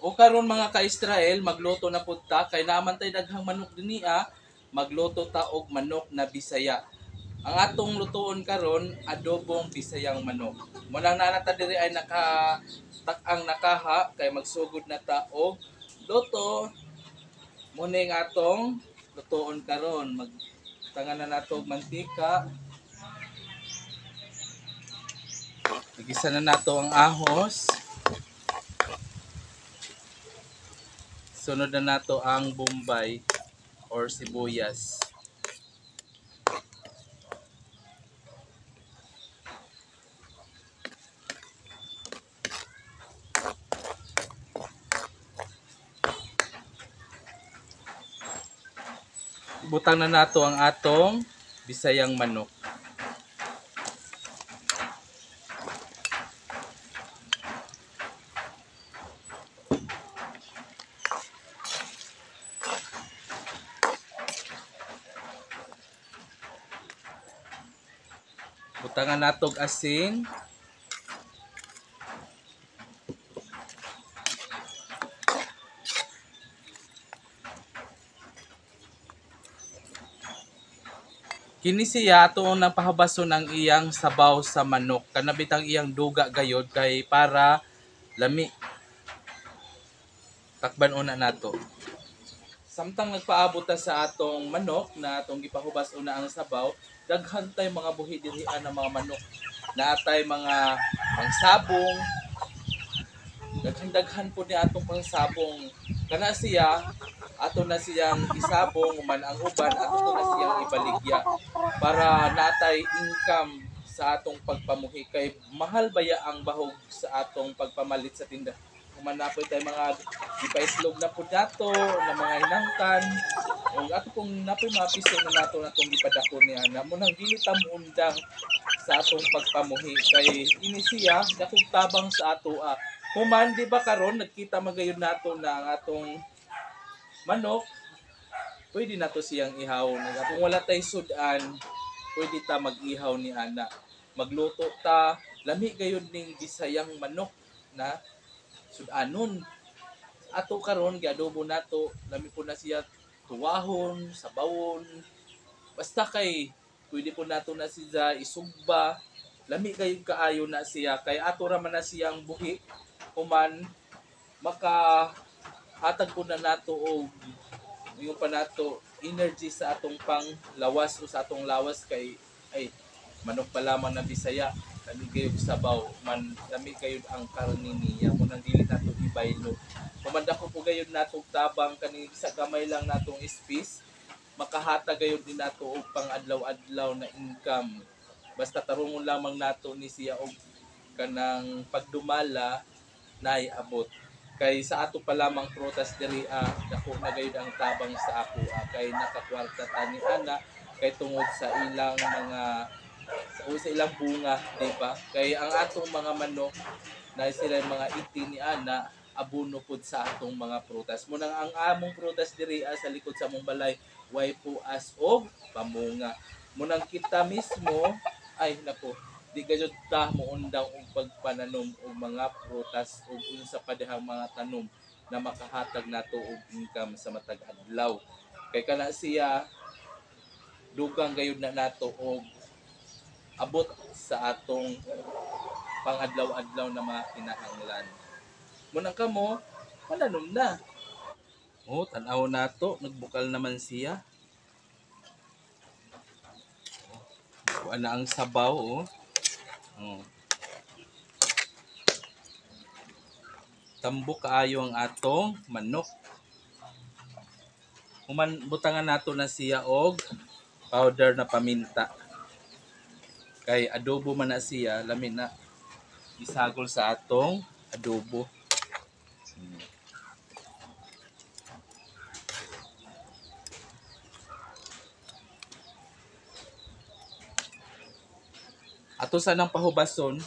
O karon mga ka-Israel, magluto na pud ta kay naaman tay daghang manok dinhi, magluto ta og manok na Bisaya. Ang atong lutuon karon, adobong Bisayang manok. Munang naa na ta diri ay nakatak-ang nakaha kay magsugod na ta og luto. Muning atong lutuon karon, magtangan na nato og mantika. Igisa na nato ang ahos. Sunod na nato ang bombay or sibuyas. Butang na nato ang atong Bisayang manok. Butangan nato og asin. Kini siya atuon nang pahabason ang iyang sabaw sa manok. Kanabitang iyang duga gayod kay para lami. Takban una nato. Samtang nagpaabot ta sa atong manok na atong gipahubas una ang sabaw, daghan tay mga buhi diri na mga manok. Naatay mga pangsabong. Daghan-daghan po ni atong pangsabong. Kana siya ato na siyang isabong man ang uban ato na siyang ibaligya para natay income sa atong pagpamuhi kay mahal baya ang bahog sa atong pagpamalit sa tinda. Human na po tayo mga gipaislog na po dato na mga hinangkan o ato pong napoy mga piso na nato na itong gipadako niya na mo nang dili ta muundang sa atong pagpamuhi kay ini siya dakong tabang sa ato. Human di ba karon nagkita magayon nato na ang atong manok, pwede na to siyang ihaw. Kung wala tay sudan, pwede ta mag-ihaw ni ana. Magluto ta, lami gayud ning Bisayang manok na sudanon. Ato karon giadobo nato, lami po na siya tuwahon, sabawon. Basta kay pwede po nato na siya isugba. Lami gayud kaayo na siya kay ato ra man na siyang buhi human maka hatag po na nato og yung pa nato energy sa atong pang lawas o sa atong lawas kay ay manok pa lamang na Bisaya lami kayo sabaw man lami kayo ang karne niya mo nang dili nato ibaylo. Kumanda ko po gayud nato tabang kani sa gamay lang natong space makahatag gayud din nato og pang adlaw-adlaw na income basta tarungon lamang nato ni siya og kanang pagdumala naay abot. Kay sa ato pa lamang prutas diri dako na gayud ang tabang sa ako kay nakakwarta ta ni ana kay tungod sa ilang mga sa ilang bunga, di ba? Kay ang atong mga manok na sila mga iti ni ana abono pud sa atong mga prutas. Munang ang among prutas diri sa likod sa among balay way puas og pamunga. Munang kita mismo ay nako di gayud ta moundang og pagpananom og mga prutas og unsa pa dihang mga tanom na makahatag nato og income sa matag adlaw. Kay kana siya dugang gayud na nato og abot sa atong pangadlaw-adlaw na mga kinahanglan. Munang kamo mananom na. Oh, tan-aw nato nagbukal naman siya. Kuan na ang sabaw oh. Oh. Tambok kaayo ang atong manok. Human butangan nato na siya og powder na paminta. Kay adobo man na siya, lami na isagol sa atong adobo. Ato sa nang pahubason.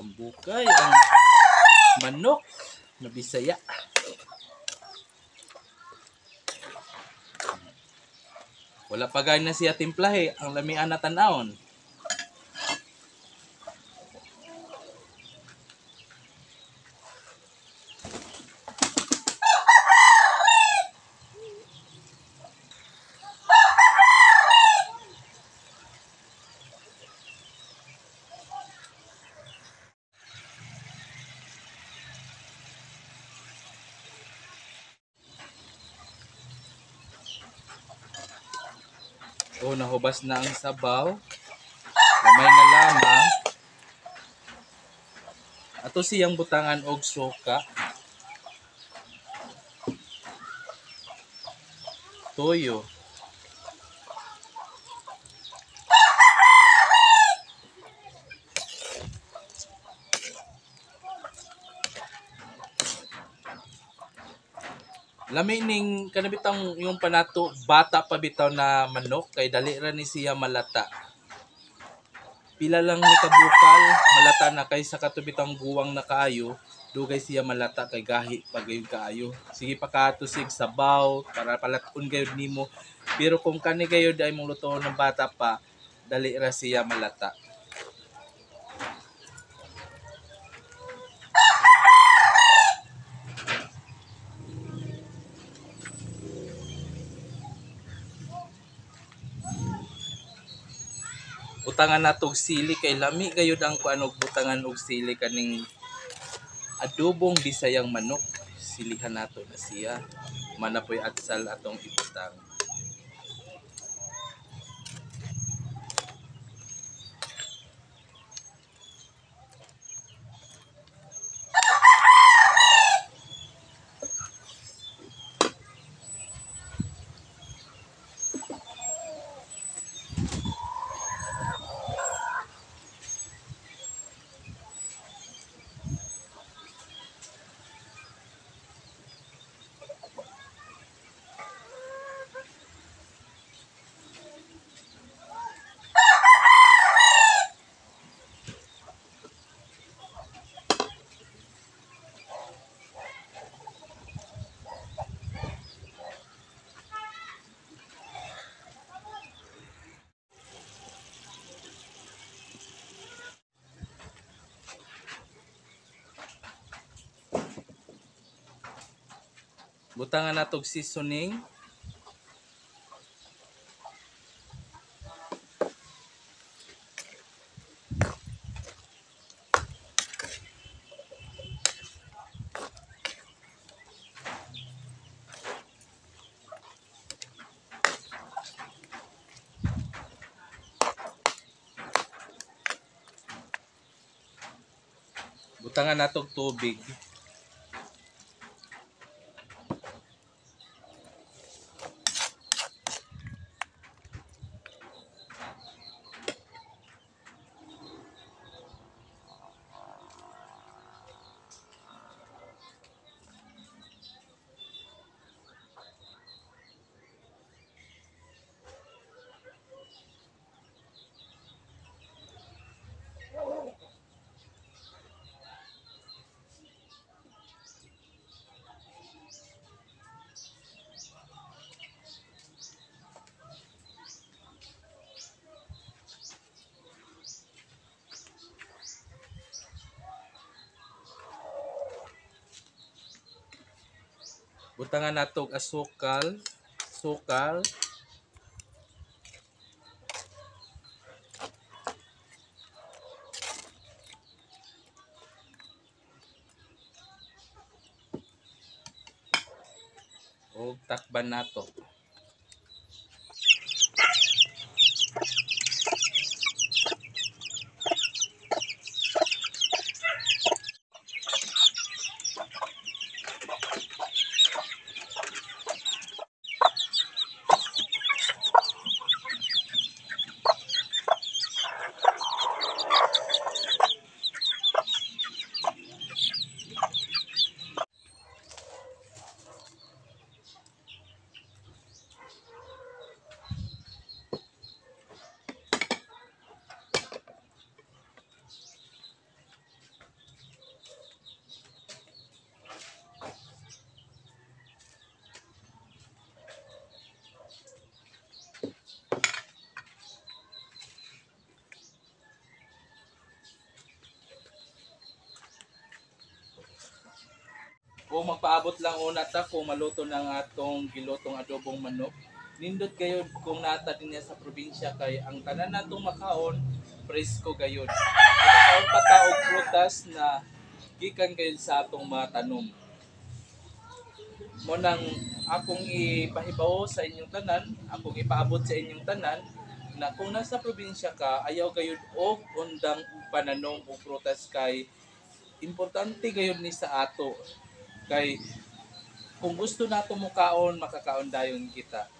Pambukay ang manok na Bisaya. Wala pa gani na siya timplahe, ang lamian na tan-awon. Oh, nahubas na ang sabaw. Gamay na lamang. Ato siyang butangan og suka. Toyo. Lami ning kanabitang yung panato, bata pa bitaw na manok kay dali ra ni siya malata. Pila lang ni kabukal malata na kay sa katubitang guwang na kaayo, dugay siya malata kay gahi pa gayud kaayo. Sige pa katusig sabaw para palat-on gayud nimo. Pero kung kani gayud ay mong lutoon ng bata pa, dali ra siya malata. Butangan nato og sili kay lami gayud ang kuan og butangan og sili kaning adobong Bisayang manok. Silihan nato na siya. Mana po'y atsal atong ibutang. Butangan nato og seasoning. Butangan nato og tubig. Butangan nato og asukal, sukal. Og takban nato. O magpaabot lang una ta kung maluto na ang atong gilutong adobong manok. Nindot gayud kung nata dinhi sa probinsya kay ang tanan natong makaon presko gayud. Makaon pa ta og prutas na gikan gayud sa atong mga tanom. Mo nang akong ipahibawo sa inyong tanan, akong ipaabot sa inyong tanan na kung nasa probinsya ka, ayaw gayud og undang pananom og prutas kay importante gayud ni sa ato. Kay kung gusto nato mukaon, makakaon dayon kita.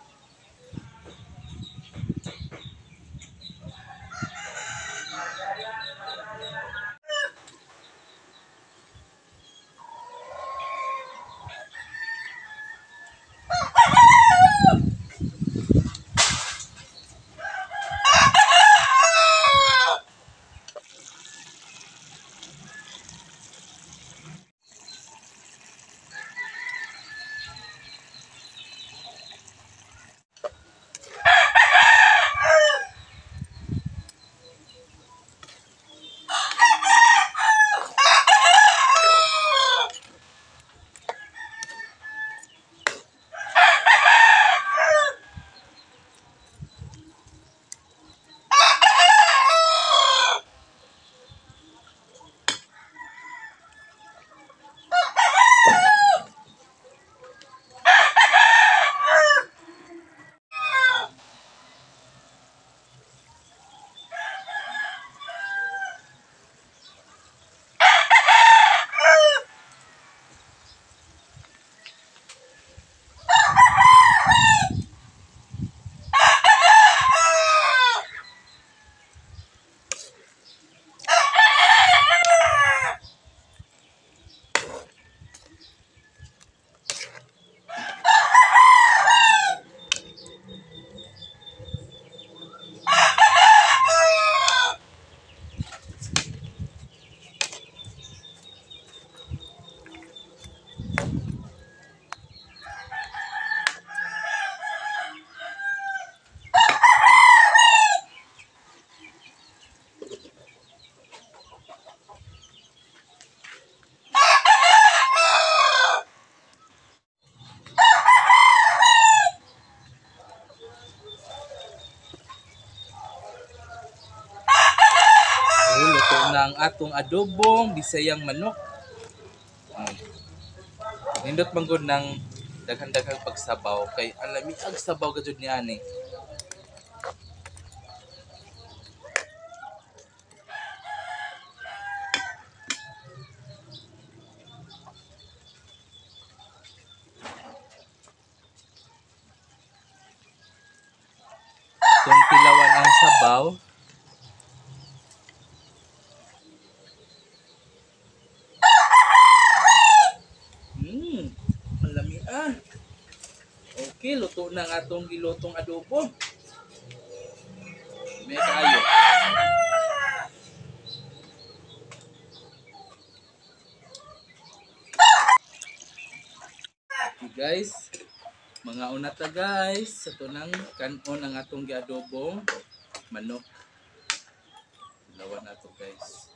Luto na ang atong adobong Bisayang manok. Nindot man gud ng daghan-daghang pagsabaw kay alami ag sabaw gajud ni ani. Itong tilawan ang sabaw. Malami ah. Okay, luto na ang atong gilutong adobo. May kaayo. Okay guys, mga una ta guys, ato nang kanon ang atong giadobong manok. Tilawan nato guys.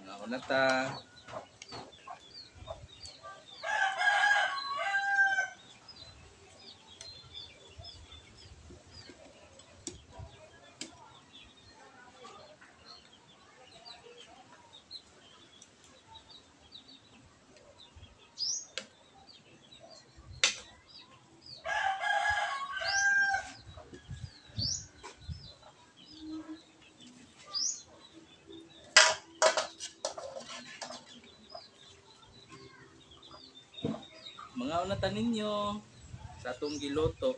Mga una ta. Mga una ta ninyo sa atong giluto.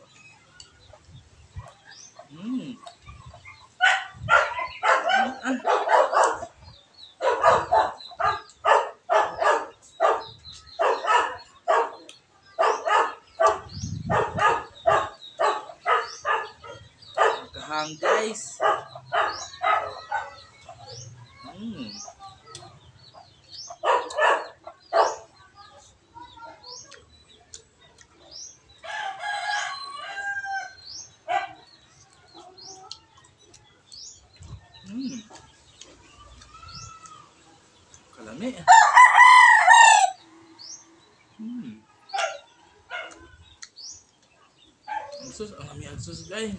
Kahang guys. Ang sus, ang ami ang sus, guys.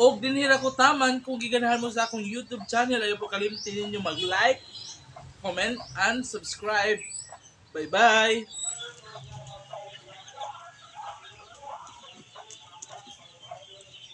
Og dinhira ko taman. Kung giganahan mo sa akong YouTube channel, ayaw po kalimtin ninyo mag-like, comment, and subscribe. Bye-bye!